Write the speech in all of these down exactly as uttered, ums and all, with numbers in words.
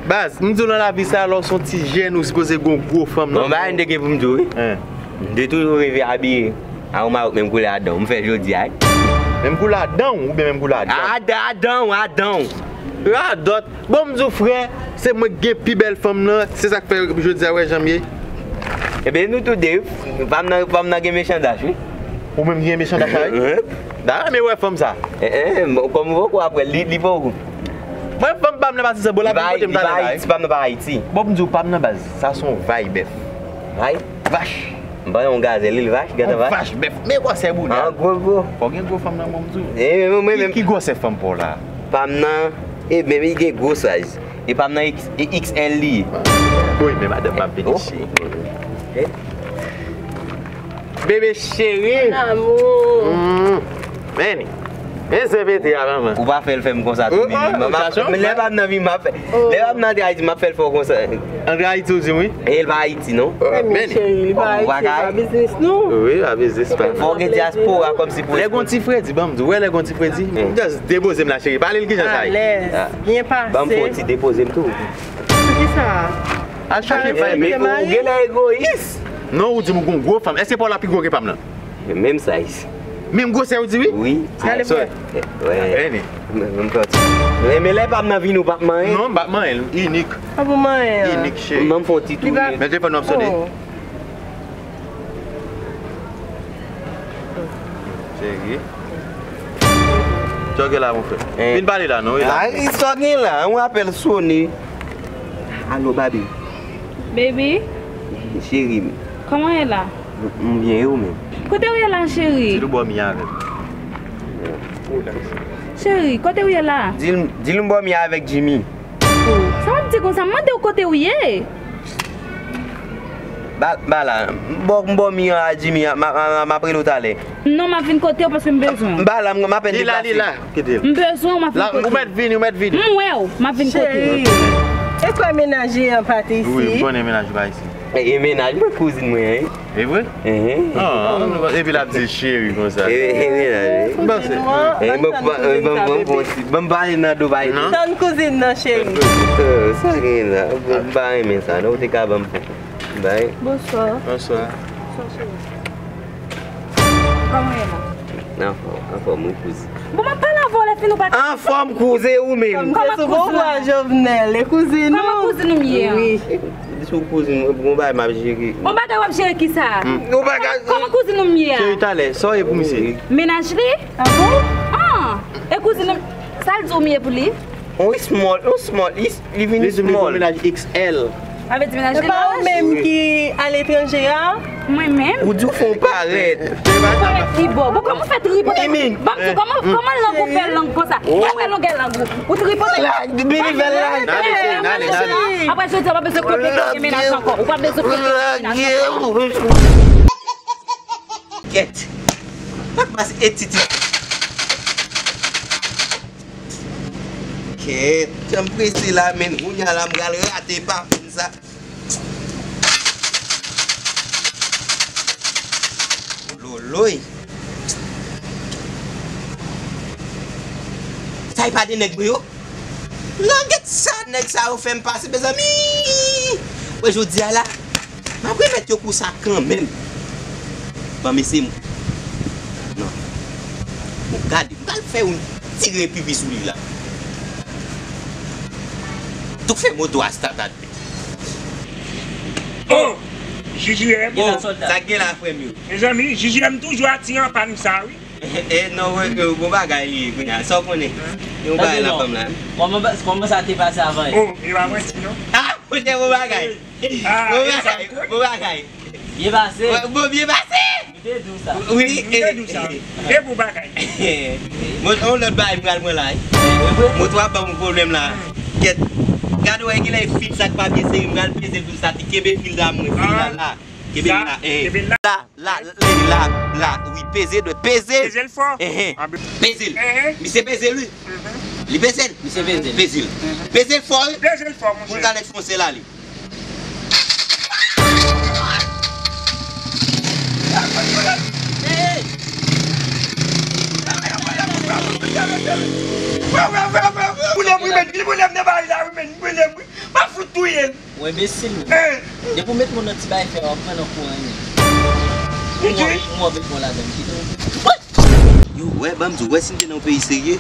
Baz, m di w nan lavi sa, lè w se yon ti jèn, ou sipoze gen yon gwo fanm nan men w. Bon, bagay m te gen pou m di w, wi. Hein. M te toujou reve abiye a yon mayòk menm koulè a dan w. M fè jodi a, wi. Menm koulè a dan w oubyen menm koulè a dan? A dan, a dan w, a dan w. Radòt. Bon, m di w, frè, se mwen k gen pi bèl fanm nan. Se sa k fè jodi a, w wè jan m ye. Ebyen, nou tou de, fanm nan, fanm nan gen mechan dach, wi. Ou menm ki gen mechan dach la, wi? Wi. Da, men wè fanm sa. Eh, eh, kòm ou poko ap wè l, li, li poko. Mwen, fanm pa m nan pa ti sanbo la, vin kote m talè la, wi. Li pa Ayiti, pa m nan pa Ayiti. Bon, m di w, pa m nan baz, sa se yon vay bèf. Vay? Vach. M pa yon gazèl, li vach, gade vach. Vach, bèf, men gwosè bouda. An gwo, gwo. Fò gen gwo fanm nan men w, m di w. Eh, men mwen menm. Ki, ki gwosè fanm pa w la? Pa m nan, eh, men li gen gwo size. E pa m nan X, e X L li ye. Woy, men madanm pa vini, cheri. Bebe cheri. Mon amour. Mm. Men, men se pete a, manman. Ou pa fè l fè m konsa tou, Mimi. Manman, men lè pa m nan vi, m ap fè. Lè pa m nan Ayiti, m ap fè l fè w konsa. Antre Ayiti, ou di wi? E l pa Ayiti, non. Men cheri, li pa Ayiti, pa biznis nou. Wi, pa biznis pa. Fò gen dyaspora kòmsi pou. Lè gon ti fredi, ban m di w, wè lè gon ti fredi. Just depoze m la, cheri. Pale l kijan sa ye. Alèz, byen pase. Ban m fè yon ti depoze m tou. Pou kisa? Al chache fay. Men ou genlè egoyis. Non, ou di m ou gon gwo fanm. Èske pa w la pi gwo ke pa m nan? Menm size. Menm gwosè ou di wi? Wi. Gade frè. Wè. Menm kòti. Men lè pa m nan vini ou p ap manyen. Non, m p ap manyen. Inik. P ap manyen. Inik, cheri. Ban m fè yon ti tou. Men telefòn nan ap sonnen. Cheri. Sa w gen la, mon frè? Vin pale la, non, wi la. Sa w gen la, yon apèl sonnen. Alo, baby. Baby. Cheri m. Kòman w ye la? M, m byen, e ou menm? Kote w ye la, cheri? Di l ou bò mi avè m. Cheri, kote w ye la? Di l, di l m bò mi avèk Jimmy. Sa w ap di konsa? M mande w kote w ye. Ba, ba la, m bò, m bò mi an a Jimmy, m a, m a, m ap rele w talè. Non, m ap vin kote w paske m bezwen w. M ba la, m, m apèn deplase. Li la, li la, kite l. M bezwen w, m ap vin kote w. Ou mèt vini, ou mèt vini. M wè w, m ap vin kote w. Cheri, e kwè mennaj li an pa t isi? Wi, m konnen mennaj ou pa isi. E, e mennaj mwen, kouzin mwen an, wi. E vre? Ehe. Ah, epi l ap di cheri konsa. E, e mennaj, wi. Bon, se. E, bon, bon, bon, bon, bon, bon, pale nan do bay. Tann kouzin nan, cheri. Oh, sa gen la? Bon, m pa renmen sa, non, ou te ka ban m poko. Bay. Bonswa. Bonswa. Bonswa, cheri. Kòman w ye la? Anfòm, anfòm, wi, kouzin. Bon, m ap pale avè w, lè fini w pa. Anfòm, kouzin, ou menm. Kòman kouzin? Jovenel, e kouzin ou? Kòman kouzin ou m ye an? Wi. Di sou kouzin mwen, pou yon bagay m ap jere. Yon bagay w ap jere kisa? Yon bagay. Kòman kouzin ou m ye a? Cheri, talè, sa w ye pou misye? Mennaj li? Ah bon? Ah, e kouzin ou, sa l di w m ye pou li? Yon small, yon small, li, li vin small. Li di li gon mennaj X L. Sa vle di mennaj li laj? E pa ou menm ki aletranje a? Mwen menm? Ou di w fè yon parèt. Parèt ki bò? Bon, kòman w fè tripote? Ban m di w, kòman, kòman lang ou fè lang konsa? Gade longè lang ou. Ou tripote. Bini fè lang. N ale, cheri, n ale, n ale. Apre jodi a, w pa bezwen konplike gen mennaj ankò. Ou pa bezwen konplike gen mennaj ankò. Kèt. Sa k pase? E titi. Kèt, jan m prese la, men kounye a la, m pral rate pa fè m sa. Loloy. Sa e pa de nèg mwen yo? Langèt sa, nèg sa yo fè m pase, mezanmi! Wè, jodi a la, m ap remèt yo kou sa kanmenm. Ban mesye m. Non. Bon, gade, m pral fè yon ti repipi sou li la. Tou fè moto a start at. Oh! J J M. Oh, sa k gen la, frè m yo? Mezanmi, J J M toujou atire an pann sa, wi. Eh, non, wè, bon bagay li ye, kounye a. Sa w konnen? Yon bagay la, fanm la. Kòman, kòman sa te pase avan? Oh, e pa manti, non? Ah, monchè, bon bagay. Ah, bon bagay, bon bagay. Byen pase. Wè, bon, byen pase. M te di w sa. Wi, m te di w sa. E bon bagay. Bon, yon lòt bagay m pral pran la, wi. Moto a ban m pwoblèm la. Kèt. Gade wè, gen lè fil sa k pa byen sere, m pral peze l pou sa, ti kenbe fil la, mwen, fil la, la. Kenbe l la, eh. Kenbe l la. La, la, la, la, wi, peze l, peze l. Peze l fò. Ehe. Peze l. Misye peze l, wi. Li peze l. Misye peze l. Peze l. Peze l fò, wi. Peze l fò, monchè. Pou l ka defonse l ale. Boule m wi, men, boule m nan bagay la wi, men, boule m wi. Ou enbesil, wi. Depi w met men w nan ti bagay fè a, w ap pran nan kou anyen. Ou move bon ladan, kite w. Yo, wè, ban m di w, wè, si n te nan yon peyi serye,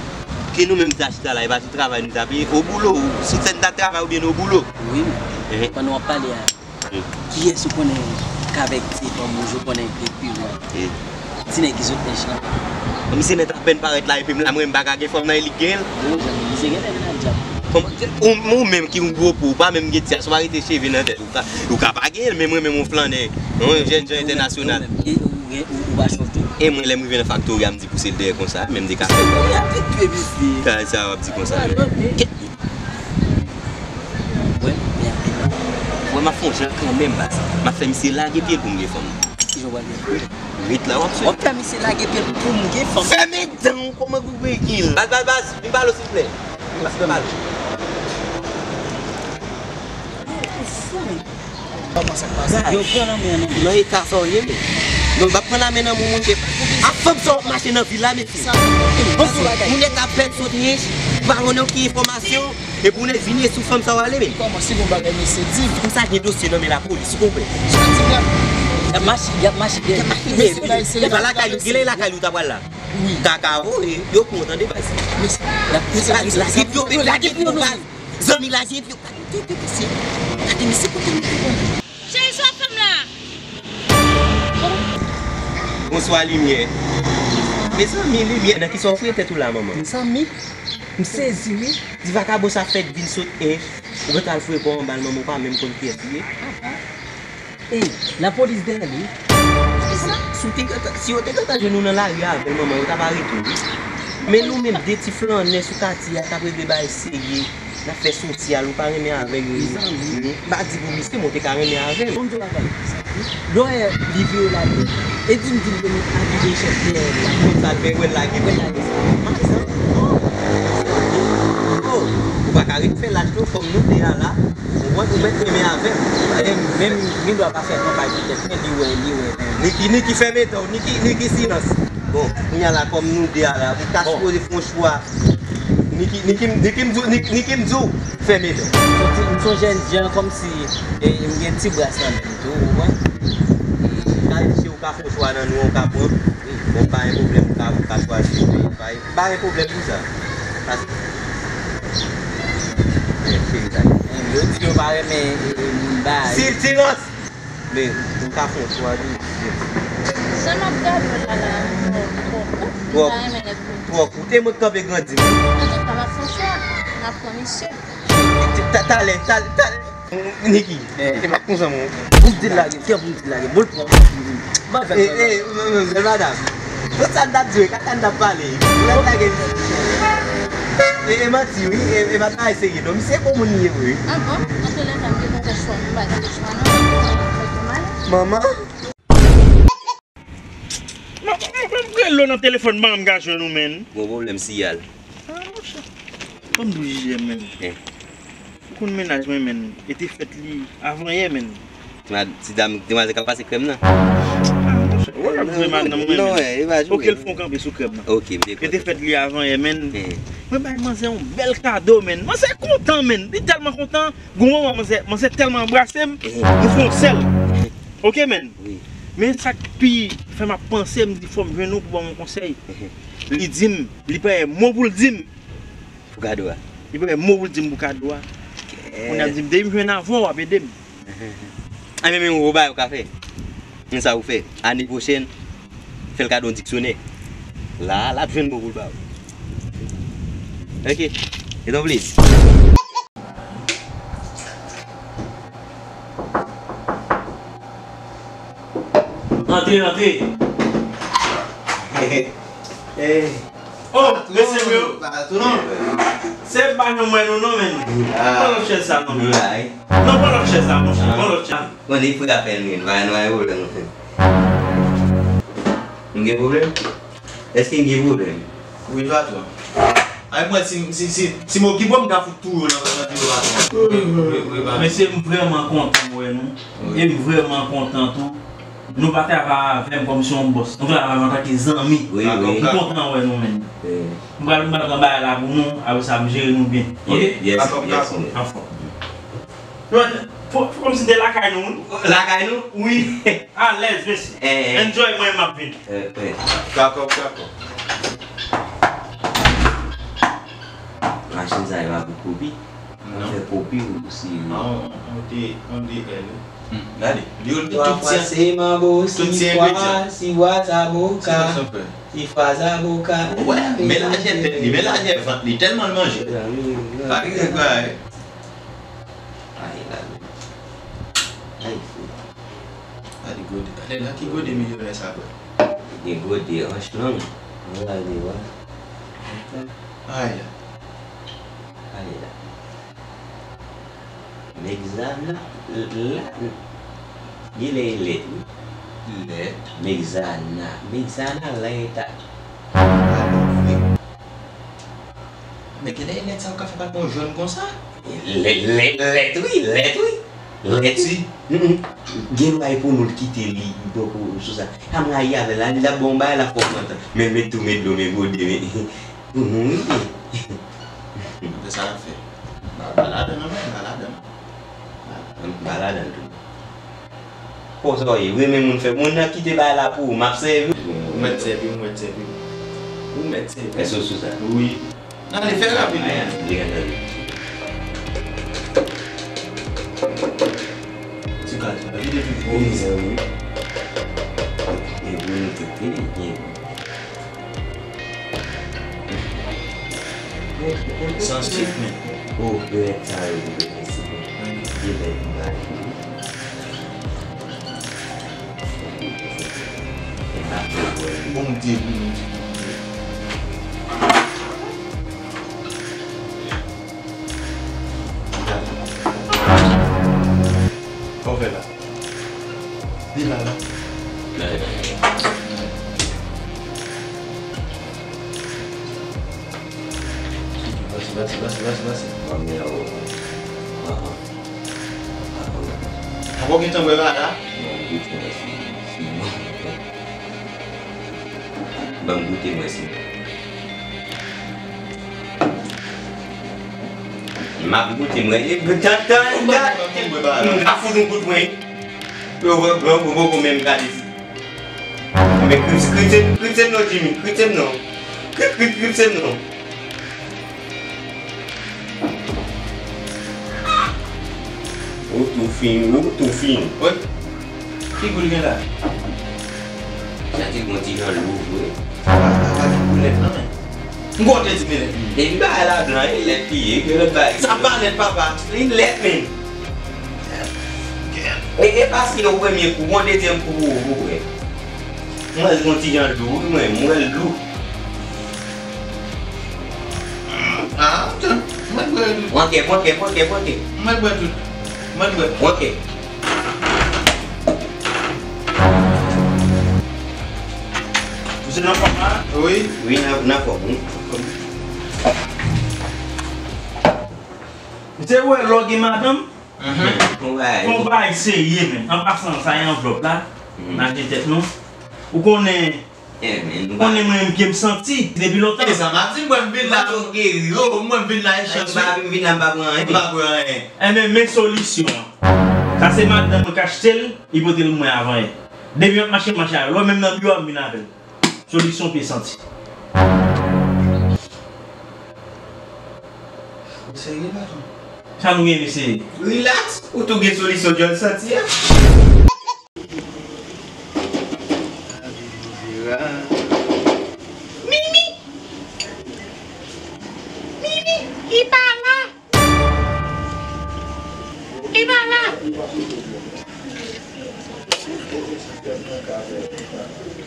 ke nou menm ta chita la, e pa ti travay nou ta peye, au boulot, si se n ta travay oubyen au boulot. Wi, men pandan w ap pale a, kiyès ou konnen k avèk ti fanm ou yo konnen epi wè? Ti nèg ki sot mechan. Misye nèt apèn parèt la, epi m la, mwen, m pa ka gen fanm nan, e li k genyen l. Bon, zanmi, misye genlè vin ak djab. Kòman, ou, ou menm ki yon gwo po, ou pa menm gen ti, sa w pa rete cheve nan tèt, ou ka, ou ka pa genyen l, men mwen menm yon flannè, yon jèn jan entènasyonal. E ou, ou, ou pa chòv tou? E mwen, lè m rive nan faktori a, m di pouse l dèyè konsa, men m te ka fè l. Wi, ap vit tou, mesye. Sa, sa w ap di konsa, men. Wè, men anpil la. Wè, m ap fè yon jan kanmenm, baz. M ap fè misye lage pye l pou m gen fanm. Kijan w pral gen fanm? Ret la, w ap swiv. W ap fè misye lage pye l pou m gen fanm. Fèmen dan w, kòman pou w gen l? Baz, baz, baz, vin pale w, silvouplè. Vin pale w. Ou fou, men. Kòman sa k pase? Yo pran nan men an, non. Nan eta sa w ye, men. Non, m pa pran nan men nan moun, monchè. A fanm sa w ap mache nan vil la, mesye. Sa, moun nèt ap pèd sot Ench, ou pa konnen okenn enfòmasyon, epi ou nèt vini sou fanm sa w ale, men. Kòman, si gon bagay, mesye, di m. Fanm sa gen dosye nan men lapolis, ou konprann? Sa di la. Y ap mache, y ap mache dèyè. Y ap mache dèyè. E pa lakay ou, genlè lakay ou ta pral la. Wi. Kaka, vo, e, yo kou, tande, baz. Mesye, lage pye yo, lage pye yo, baz. Zanmi, lage pye yo. Gade, gade, mesye. Gade, mesye, kote nou te pran. Cheri, sa w ap fè m la? Bonswa, Limyè. Mezanmi, Limyè, nan kisa w fouye tèt ou la, manman? Mezanmi, m sezi, wi. Di vakabon sa fèk vin sot Ench, ou gentan al foure kò w anba l, manman, ou pa menm konn kiyès li ye. Ey, lapolis dèyè li. Kisa? Si w te gentan, si yo te gentan jwenn ou nan lari a avè l, manman, yo t ap arete w, wi. Men nou menm, de ti flannè sou katye a k ap regle bagay serye, n ap fè sosyal, ou pa renmen avè yo, wi. M pa di pou misye, men w te ka renmen avè l. Bon, di w bagay. Lè w wè li vire lage, e di m di l vin abiye chèf dèyè l la. Konn sa l fè, wè l lage. Wè l lage sa. Oh, ou pa ka ret fè lach non, fò m nou de a la. Ou wè, ou mèt renmen avè m. Men, men, men dwa pa fè kanpay pou tèt mwen, li wè, li wè, men. Niki, Niki, fèmen dan w, Niki, Niki, silans. Bon, kounye a la, kòm nou de a la, ou ta sipoze fè yon chwa. Niki, Niki, Niki, m di w, Niki, Niki, m di w, fèmen dan w. M se yon jèn jan kòmsi, e, m gen ti bras nan men m tou, ou konprann? Sa vle di, si ou ka fè yon chwa nan nou an, ou ka pran. Wi. Bon, pa gen pwoblèm, ou ka, ou ka chwazi, wi, pa gen, pa gen pwoblèm pou sa. Paske, men, cheri, sa. Yo di yo pa renmen, e, e, moun bay. Silans! Men, ou ka fè yon chwa, wi. Jan m ap gade w la, la, twò, twò kout, m pa renmen nèg kout. Twò kout. E mwen k kanpe grandi m. Antouka, m ap fè yon chwa. M ap pran misye. Ta-, talè, talè, talè. Niki, e pa konsa, mon. Pou m di l lage, kè pou m di l lage. Bon, l pran. Ban fè. E, e, bèl madanm. Tout sa n t ap di, kaka n t ap pale. Lè n lage. E, e manti, wi. E, e pa travay serye, non. Misye gon moun li ye, wi. Ah bon? Antoulèka, m te konn fè chwa m, m pa tande chwa, non. Manman? M, m, m, m rele w nan telefòn, m pa janm ka jwenn ou, menn. Gon pwoblèm siyal. Ah, monchè. Ban m di w, J J M, menn. Eh. Ou konn mennaj mwen, menn. E te fèt li avan yè, menn. Ti ma-, ti dam, demwazèl k ap pase krèm nan. Ah, monchè, ou pa ka jwe madanm mwen, menn. Non, eh, e pa jwe. Oke, l fè w kanpe sou krèm nan. Oke, m te kontan. E te fèt li avan yè, menn. Eh. Mwen bay manzè yon bèl kado, menn. Manzè kontan, menn. Li tèlman kontan. Gon moman, manzè, manzè tèlman anbrase m, eh, nou fè yon sèl. Eh. Oke, menn. Wi. Men sa k pi fè m ap panse, m di fò m jwenn ou pou ban m yon konsèy. Eh. Li di m, li pa gen mo pou l di m. Pou kado a. Li pa gen mo pou l di m pou kado a. Kè. Kounye a l di m, depi m jwenn avè w, w ap ede m. Enben, men yon bagay ou ka fè. Men sa ou fè. Ane pwochèn, fè l kado yon diksyonè. La, l ap jwenn mo pou l ba ou. Ok. E tanpri. Antre, antre. Eh. Oh, mesye m yo. Se pa nou mwen nou non, men. Ah. Pran lòt chèz sa non, men. Non, pran lòt chèz sa, monchè. Pran lòt chèz. Bon, li frè apèl mwen, nou pa, nou pa gen pwoblèm, monchè. Nou gen pwoblèm? Èske n gen pwoblèm? Wi, patwon. Ay, mwen, si, si, si, si m okipe w, m ka fout touye w nan, nan biwo, patwon. Wi, wi, wi, patwon. Mesye, m vrèman kontan wè nou. Wi. E m vrèman kontan tou. Nou pa travay avè m kòmsi yon bòs. Nou travay avè m antanke zanmi. Wi, wi. M kontan wè nou, menn. Wi. M pral, m pral pran bagay la pou nou, apre sa, m jere nou byen. Ok? Yes, yes, yes. Anfòm. Fò, fò kòmsi m te lakay nou, wi. Lakay nou? Wi. Alèz, mesye. Eh, eh. Enjoy, mwen, m ap vin. Eh, eh. Dakò, dakò. Machin sa yo pa pou kopi. Non. Fè kopi ou si. Ah, on, on dé, on dé L, wi. Hmm, gade. Li yo tout ti. Twa fwa se manbo, sis fwa, sis fwa zaboka. Sis fwa zaboka. Wè, men lajè tèt li, men lajè vant li, tèlman l manje. Pa gen bagay. Ay, la, la. Ay, fou. Gade gode, gade la ki gode milyonè sa bwè. Gen gode, anch long. Mwen gade, wè. Ay, la. Ay, la. Megzana, la, gen lè e lèt, wi. Lèt. Megzana, Megzana, lèt. Alò, wi. Men genlè e lèt sa ou ka fè pa gon jòn konsa? Lèt, lèt, lèt wi, lèt wi. Lèt wi. Mm, mm. Gen lwa e pou nou l kite li, li poko sou sa. A m rayi avè l la, li t ap bon bagay la fò kontan. Men l met tou, met dlo, men gode, men. Mm, mm, wi. Fè sa l ap fè. Ba, ba ladan non, men, ba ladan. Ba, ba ladan tou. Konsa w ye, renmen moun fè. Moun nan kite bagay la pou ou, m ap sèvi w. Ou mèt sèvi m, ou mèt sèvi m. Ou mèt sèvi m. Èske w sou sa? Wi. Nan, ale fè rapid. Ayan, li gen nan li. Ti kal sa, li depi gwo. Wi, wi. E pou nou tout, wi, wi. San sik, men. O, yo lèt sa yo, yo lèt sik, men. Yo lèt mari. Bon Dye, bon Dye, bon Dye. Bon, fè la. Li la, la. Pase, pase, pase, pase, pase. Mwen, mwen, oh. Ah, ah. Ah, ah. Poko gen tan bwè la, la? Non, m goute, mwen, si, si, non. Ban m goute, mwen, si. M ap goute, mwen. E, tan, tan, tan. M ka fout yon kout, mwen. Yo, yo, yo, yo, yo, menm gade si. Men kripse, kripse, kripse m non, Jimmy. Kripse m non. Krip, krip, kripse m non. Ou tou fin, ou tou fin. Wi. Ki gou l gen la? Sa te gon ti jan lou vre. Pa, pa, pa gen koulèt nan men. M konn te di men lèt. Depi bagay la blan, e lèt li ye, gen lòt bagay. Sa pa lèt, papa. Li lèt, men. E, e paske ou premye kou, gon dezyèm kou pou ou, pou ou wè. Mwen, l gon ti jan lou, wi, mwen, mwen, l lou. Ah, ok. Mwen bwè tout. Pran kè, pran kè, pran kè, pran kè. Mwen bwè tout. Mwen bwè. Pran kè. Misye nan fòm la? Wi. Wi, nan, nan fòm, wi. Misye wè lò gen madanm? Mhm. Fon bagay serye, men. An pasan, sa e anvlòp la. Mhm. N achte tèt nou. Ou konnen, eh, men, ou konnen mwen menm pye m santi depi lontan. E sa m ap di, mwen m vin la, yo, mwen m vin la, e chans, wi. M pa vin la, m pa pran anyen. M pa pran anyen. Enben, men solisyon an. Sa se madanm mwen k achte l, li pote l mwen avan yè. Depi m ap mache, m mache avè l. Lò menm nan biwo a, m vin avè l. Solisyon pye santi. Ou serye, patwon? Sa nou gen, mesye? Relax, ou tou gen solisyon djòl santi a. Mimi! Mimi, li pa la! Li pa la!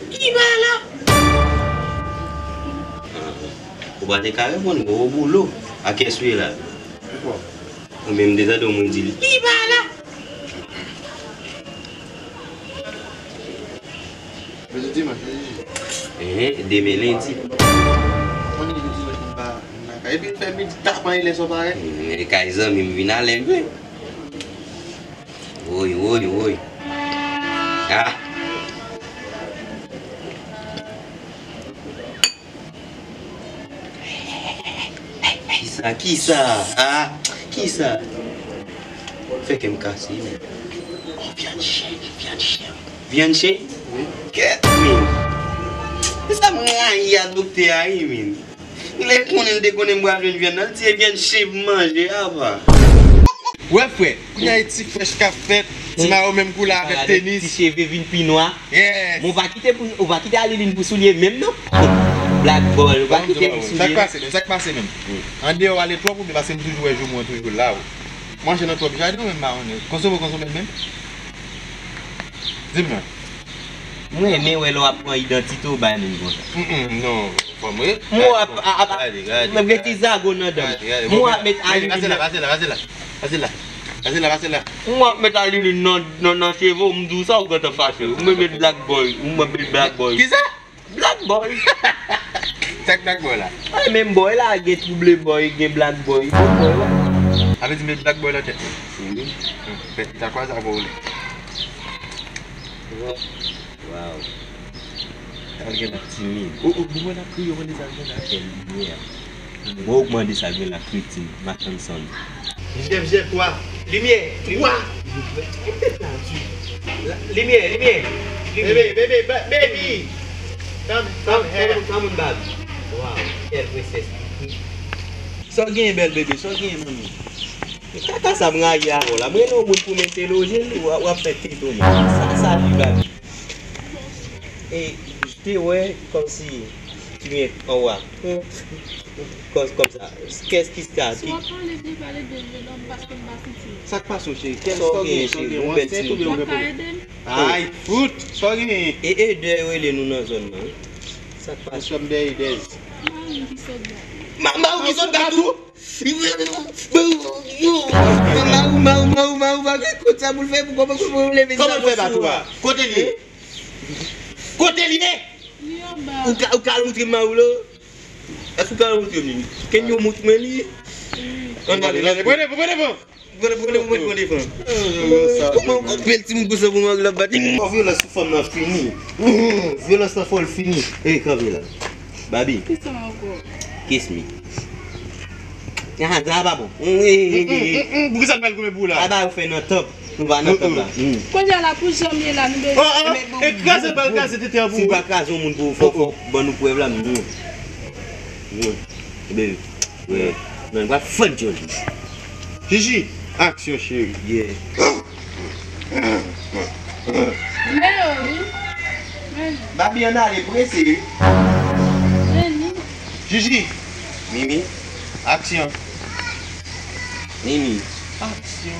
Li pa la! Ou pa te ka reponn, gwo boulo. A kiyès ou ye la? Ou menm te tande yon moun di li. Li pa la! Jodi dimanch, jodi jedi. Ehe, demen lendi. Konnen jodi dimanch m pa, m pa kay. Epi m fè midi, tapan e lè sa parèt. Ehe, kay zanmi m vin alè vre. Woy, woy, woy. Ah. Kisa, kisa? Ah, kisa? Fè kè m kase, men. Oh, vyann chen, vyann chen. Vyann chen? Wi. Kèt, men. Se sa m rayi a doktè a, wi, men. Lè l konnen, l te konnen m pral jwenn vyann nan, l di se vyann chen pou m manje, apa. Wè, frè, kounye a e ti frèch k ap fèt, ti mayo menm koulè avèk tenis. Ti cheve vin pi nwa. Yes. Men ou pa kite pou, ou pa kite Alilin pou soulye menm, non? Black boy, ou pa kite pou soulye. Sa k pase menm? Sa k pase menm? Andeyò ale twòp oubyen paske m toujou wè jou mwen toujou la, wi. Manje nan twòp jaden, ou menm pa konnen. Konsome, konsome l menm? Di m non. Mwen renmen wè lè w ap pran idantite w bay moun konsa. Mm, mm, non, fò mwen. Mwen w ap, ap, ap, ap met ti zago nan dan m. Mwen w ap met Alilin nan. Pase la, pase la, pase la. Pase la. Pase la, pase la. Mwen w ap met Alilin nan, nan, nan cheve w, m di w sa, ou gentan fache. Ou mwen met Black Boy, ou mwen met Black Boy. Kisa? Black boy. Sa k Black boy la? Ay, menm boy la, gen trouble boy, gen black boy, menm boy la. Sa vle di met Black boy nan tèt mwen. Wi. Hmm, fè pita kwaze avè w li. Waw. Sa l gen la timid. O, o, bon, mwen ap kriye, mwen deja gen la fè limyè. Mwen ogmande sa gen la kriti, Mackenson. Jèf, jèf, twa. Limyè, twa. Limyè, limyè, limyè. Baby, baby, ba- baby. Come, come here. Come, come, baby. Wow, quelle princesse. Sa w genyen, bèl bebe, sa w genyen, manmi. Kaka sa m rayi avè w la. Mwen rele yon moun pou mete loje, w ap, w ap fè tete w. Sa, sa li ba li. E, te wè, kòmsi, ti men, anwa. Kòm, kòmsa. Kès ki sa? Si w ap pale byen, pale byen, jennonm, paske m pa santi m. Sa k pase w, cheri? Kès sa w genyen, cheri? Yon bèl ti moun. W ap ka ede m? Ay, fout! Sa w genyen? E, e, Edè yo rele nou nan zòn nan, wi. Sa k pase? Nous sommes des Edez. Mari m ki sot bat. Ma, mari w ki sot bat ou? Mari w, mari w, mari w, mari w, mari w, pa gen kout sa pou l fè pou kòman pou l leve. Kòman l fè bat ou a? Kote l ye? Kote l ye? Li anba. Ou ka, ou ka al moutre m mari w la? Èske ou ka al moutre m li? Ken yo moutre mwen li? Wi. Ann ale, ann ale. Pran devan, pran devan. Pran devan, pran devan, pran devan. Kòman ou bèl timoun konsa pou mari l ap bat li? Oh, vyolans sou fanm nan fini. Vyolans nan fò l fini. Ey, kanpe la. Babi. Kisa ankò? Kiss me. Ah, sa pa bon. Poukisa l pral goumen pou ou la? Sa ba yo fè nan tanp. Nou pa nan tanp la. Kounye a la pou jan m ye la, nou bezwen. Oh, oh, e kraze bal, kraze tete an pou ou. Si w pa kraze yon moun pou ou, fò, fò ban nou prèv la, nou. Baby. Non, nou pral fann dyòl li. Jiji, aksyon, cheri. Yeah. Men yo, wi. Men. Babi, ann ale, prese, wi. Men ni. Jiji. Mimi. Aksyon. Mimi. Aksyon.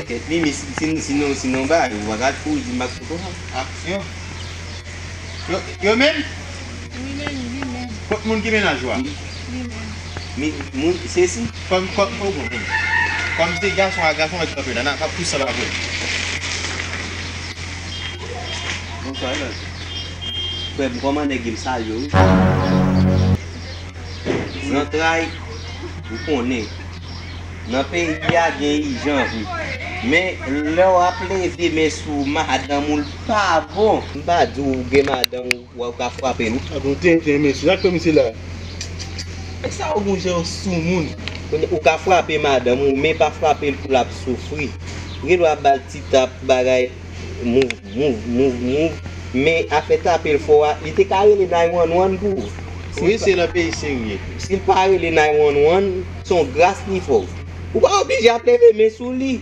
Kèt, Mimi, si, si, sinon, sinon, ba, ou pa ka kouri di m ak foto a. Aksyon. Yo, yo menm? Wi, men, li menm. Kot moun ki mennaj ou a? Li menm. Mi, moun, se si. Kòm, kòm, kòm, kòm se gason a gason, mwen kanpe la, nan, pa plis sa pa vre. Bonswa, Elòj. Frè m, kòman nèg yo? M salye w, wi. Zantray, ou konnen. Nan peyi a gen ijan, wi. Men, lè w ap leve men sou madanm ou, l pa bon. M pa di w gen madanm ou, w ka frape l. A bon, tenten, mesye. Sa k fè misye la? E sa w gon jan w soumoun. Ou ka frape madanm ou, men pa frape l pou l ap soufri. Ou gen dwa ba l ti tap, bagay. Move, move, move, move. Men afè tape l fò a, li te ka rele nine one one pou ou. Wi, se nan peyi serye. Si l pa rele nine one one, se yon gras li fè w. Ou pa oblije ap leve men sou li.